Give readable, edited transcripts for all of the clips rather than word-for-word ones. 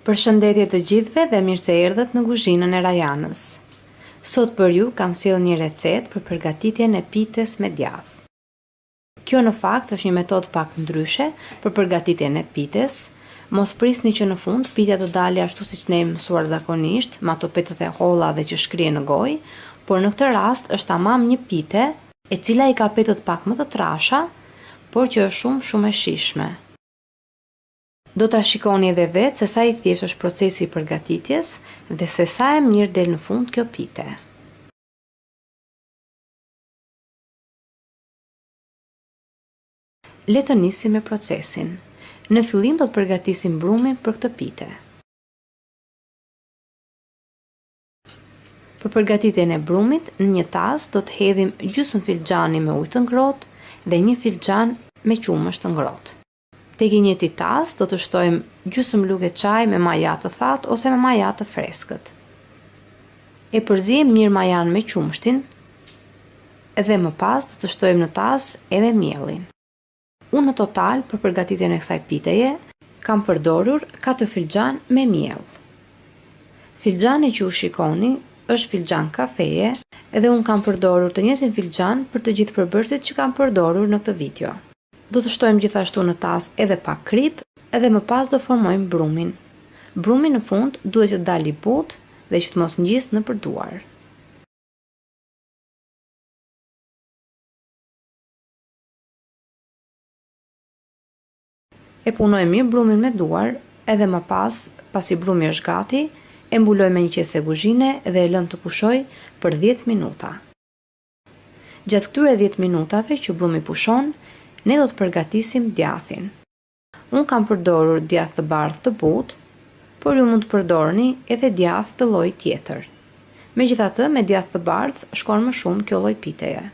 Përshëndetje të gjithëve dhe mirë se erdhët në kuzhinën e Rajanës. Sot për ju kam sjellë një recetë për përgatitjen e pites me djathë. Kjo në fakt është një metodë pak ndryshe për përgatitjen e pites. Mos prisni që në fund pitja të dali ashtu siç ne jemi mësuar zakonisht, me ato petët e holla dhe që shkrihen në gojë, por në këtë rast është tamam një pite e cila i ka petët pak më të trasha, por që është shumë shumë e shijshme. Do ta shikoni edhe vetë se sa i thjeshtë është procesi i përgatitjes dhe se sa e mirë del në fund kjo pite. Le të nisim me procesin. Në fillim do të përgatisim brumin për këtë pite. Për përgatitjen e brumit, në një tas do të hedhim gjysmë filxhani me ujë të ngrohtë dhe një filxhan me qumësht të ngrohtë. Tek i njëjti tas do të shtojmë gjysmë luge çaji me maja të thatë ose me maja të freskët. E përziejmë mirë majanë me qumështin dhe më pas do të shtojmë në tas edhe miellin. Unë në total për përgatitjen e kësaj piteje kam përdorur 4 filxhan me miell. Filxhani që ju shikoni është filxhan kafeje dhe unë kam përdorur të njëjtin filxhan për të gjithë përbërësit që kam përdorur në këtë video. Do të shtojmë gjithashtu në tas edhe pak kripë edhe më pas do formojmë brumin. Brumi në fund duhet që të dalë i butë dhe që të mos ngjisë nëpër duar. E punojmë mirë brumin me duar edhe më pas, pasi brumi është gati, e mbulojmë me një qese kuzhine dhe e lëmë të pushojë për 10 minuta. Gjatë këtyre 10 minutave që brumi pushon, ne do të përgatisim djathin. Unë kam përdorur djathë të bardhë të butë, por ju mund të përdorni edhe djathë të llojit tjetër. Megjithatë, me djathë të bardhë shkon më shumë kjo lloj piteje.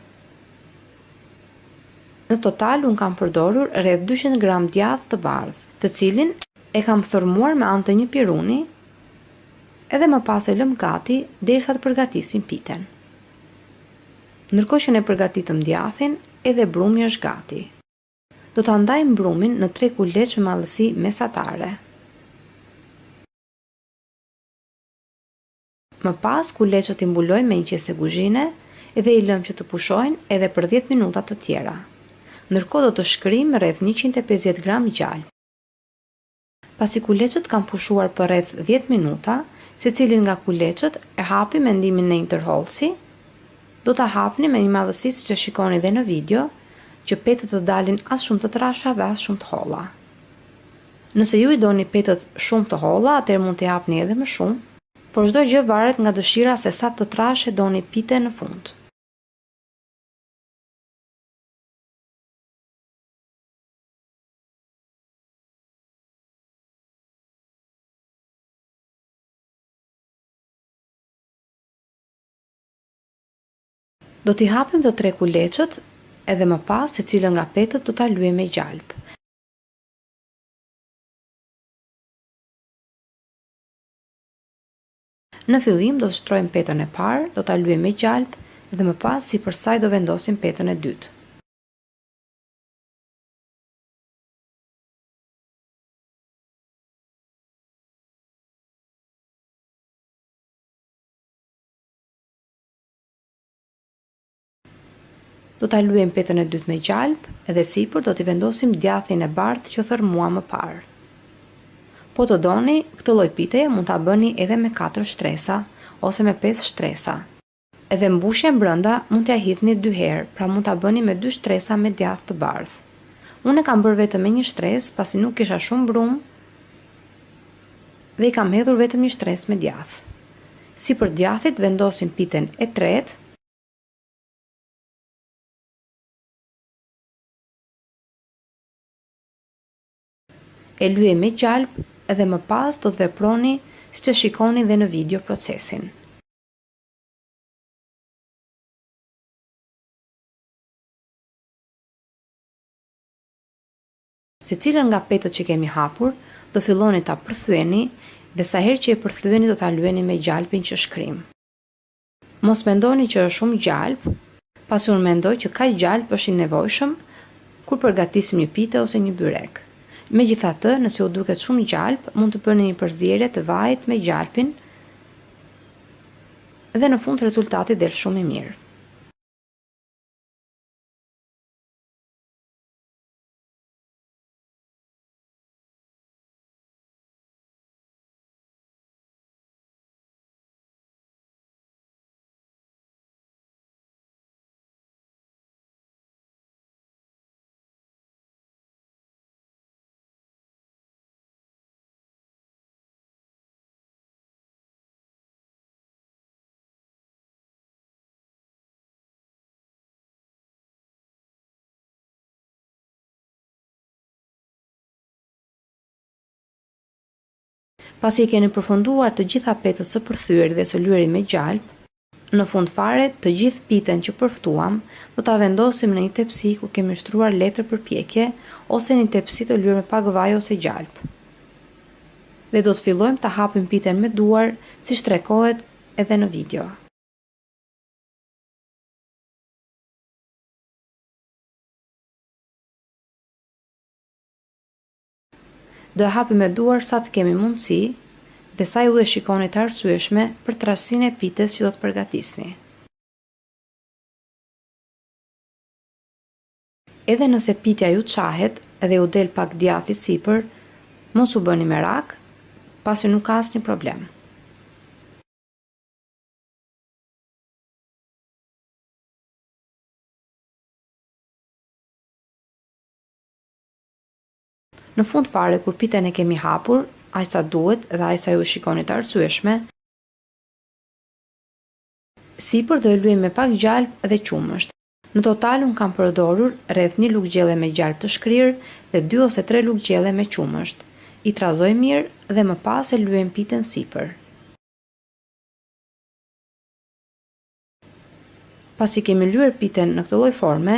Në total unë kam përdorur rreth 200 gram djathë të bardhë, të cilin e kam thërrmuar me anë të një piruni edhe më pas e lëmë gati derisa të përgatisim piten. Ndërkohë që ne përgatitëm djathin, edhe brumi është gati. Do ta ndajmë brumin në tre kuleç me madhësi mesatare. Më pas kuleçët i mbulojmë me një qese kuzhine dhe i lëmë që të pushojnë edhe për 10 minuta të tjera. Ndërkohë do të shkrijmë rreth 150 gram gjalpë. Pasi kuleçët kanë pushuar për rreth 10 minuta, secilin nga kuleçët e hapim me ndihmën e një tërhollësi. Do ta hapni me një madhësi siç e shikoni dhe në video, që petët të dalin as shumë të trasha dhe as shumë të holla. Nëse ju i doni petët shumë të holla, atëherë mund t'i hapni edhe më shumë, por çdo gjë varet nga dëshira se sa të trashë e doni piten në fund. Do t'i hapim të tre kuleçët edhe më pas secilën nga petët do ta lyejmë me gjalpë. Në fillim do të shtrojmë petën e parë, do ta lyejmë me gjalpë dhe më pas sipër saj do vendosim petën e dytë. Do ta lyejmë petën e dytë me gjalpë dhe sipër do t'i vendosim djathin e bardhë që thërrmuam më parë. Po të doni, këtë lloj piteje mund ta bëni edhe me 4 shtresa ose me 5 shtresa. Edhe mbushjen brenda mund t'ia hidhni dy herë, pra mund ta bëni me dy shtresa me djathë të bardhë. Unë e kam bërë vetëm me një shtresë, pasi nuk kisha shumë brumë dhe i kam hedhur vetëm një shtresë me djathë. Sipër djathit vendosim piten e tretë, e lyejmë me gjalpë dhe më pas do të veproni siç e shikoni dhe në video procesin. Secilën nga petët që kemi hapur, do filloni ta përthyeni dhe sa herë që e përthyeni do ta lyeni me gjalpin që shkrimë. Mos mendoni që është shumë gjalpë, pasi unë mendoj që kaq gjalpë është i nevojshëm kur përgatisim një pite ose një byrek. Megjithatë, nëse ju duket shumë gjalpë, mund të bëni një përzierje të vajit me gjalpin dhe në fund rezultati del shumë i mirë. Pasi i keni përfunduar të gjitha petët së përthyeri dhe së lyeri me gjalpë, Në fund fare, të gjithë piten që përftuam, do ta vendosim në një tepsi ku kemi shtruar letër për pjekje ose në një tepsi të lyer me pak vaj ose gjalpë. Dhe do të fillojmë ta hapim piten me duar, siç tregohet edhe në video. Do e hapim me duar sa të kemi mundësi dhe sa ju e shikoni të arsyeshme për trashësinë e pites që do të përgatisni. Edhe nëse pitja ju çahet dhe ju del pak djathi sipër, mos u bëni merak, pasi nuk ka asnjë problem. Në fund fare kur piten e kemi hapur, aq sa duhet dhe aq sa ju shikoni të arsyeshme, sipër do e lyejmë me pak gjalpë dhe qumësht. Në total unë kam përdorur rreth një lugë gjelle me gjalpë të shkrirë dhe dy ose tre lugë gjelle me qumësht. I trazoj mirë dhe më pas e lyejmë piten sipër. Pasi kemi lyer piten në këtë lloj forme,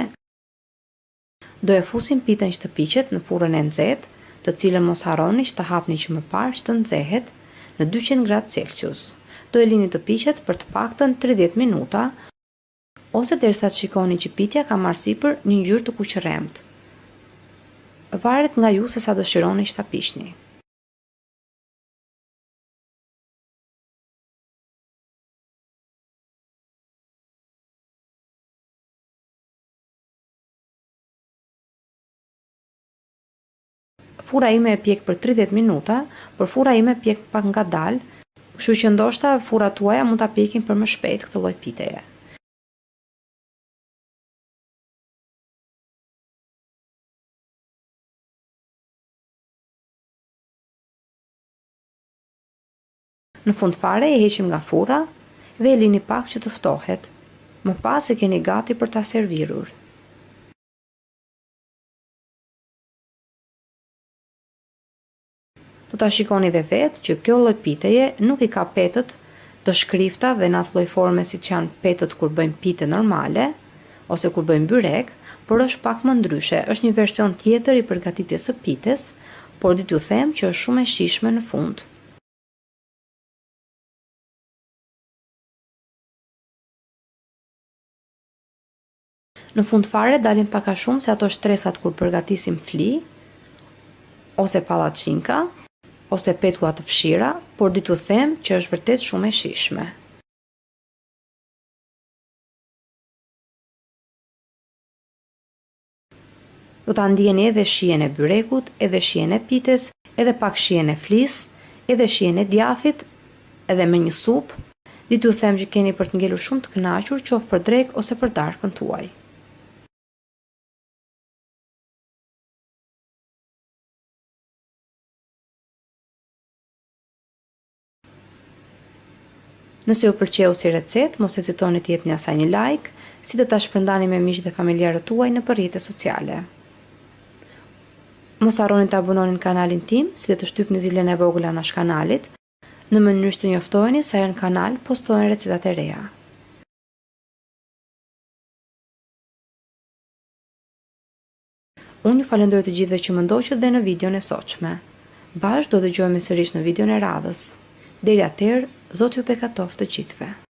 Do e fusim piten që të piqet në furrën e nxehtë, të cilën mos harroni që ta hapni që më parë që të nxehet, në 200 gradë Celsius. Do e lini të piqet për të paktën 30 minuta, ose derisa të shikoni që pitja ka marrë sipër një ngjyrë të kuqërremtë. Varet nga ju se sa dëshironi që ta piqni. Furra ime e pjek për 30 minuta, por furra ime pjek pak ngadalë, kështu që ndoshta furrat tuaja mund ta pjekin për më shpejt këtë lloj piteje. Në fund fare e heqim nga furra dhe e lini pak që të ftohet. Më pas e keni gati për ta servirur. Do ta shikoni dhe vetë që kjo lloj piteje nuk i ka petët të shkrifta dhe në atë lloj forme siç janë petët kur bëjmë pite normale ose kur bëjmë byrek, por është pak më ndryshe, është një version tjetër i përgatitjes së pites, por di t'ju them që është shumë e shijshme në fund. Në fund fare dalin pak a shumë si ato shtresat kur përgatisim fli ose pallaçinka ose petulla të fshira, por di t'ju them që është vërtet shumë e shijshme. Do ta ndieni edhe shijen e byrekut, edhe shijen e pites, edhe pak shijen e flisë, edhe shijen e djathit, edhe me një supë. Di t'ju them që keni për të ngelur shumë të kënaqur, qoftë për drekë ose për darkën tuaj. Nëse ju pëlqeu si recetë, mos hezitoni të jepni asaj një like, si dhe ta shpërndani me miqtë dhe familjarët tuaj nëpër rrjete sociale. Mos harroni të abononi në kanalin tim, si dhe të shtypni zilen e vogël anash kanalit, në mënyrë që të njoftoheni sa herë në kanal postohen recetat e reja. Unë ju falenderoj të gjithëve që më ndoqët dhe në videon e sotshme. Bashkë do dëgjohemi sërish në videon e radhës. Deri atëherë, Zoti ju begatoftë të gjithëve.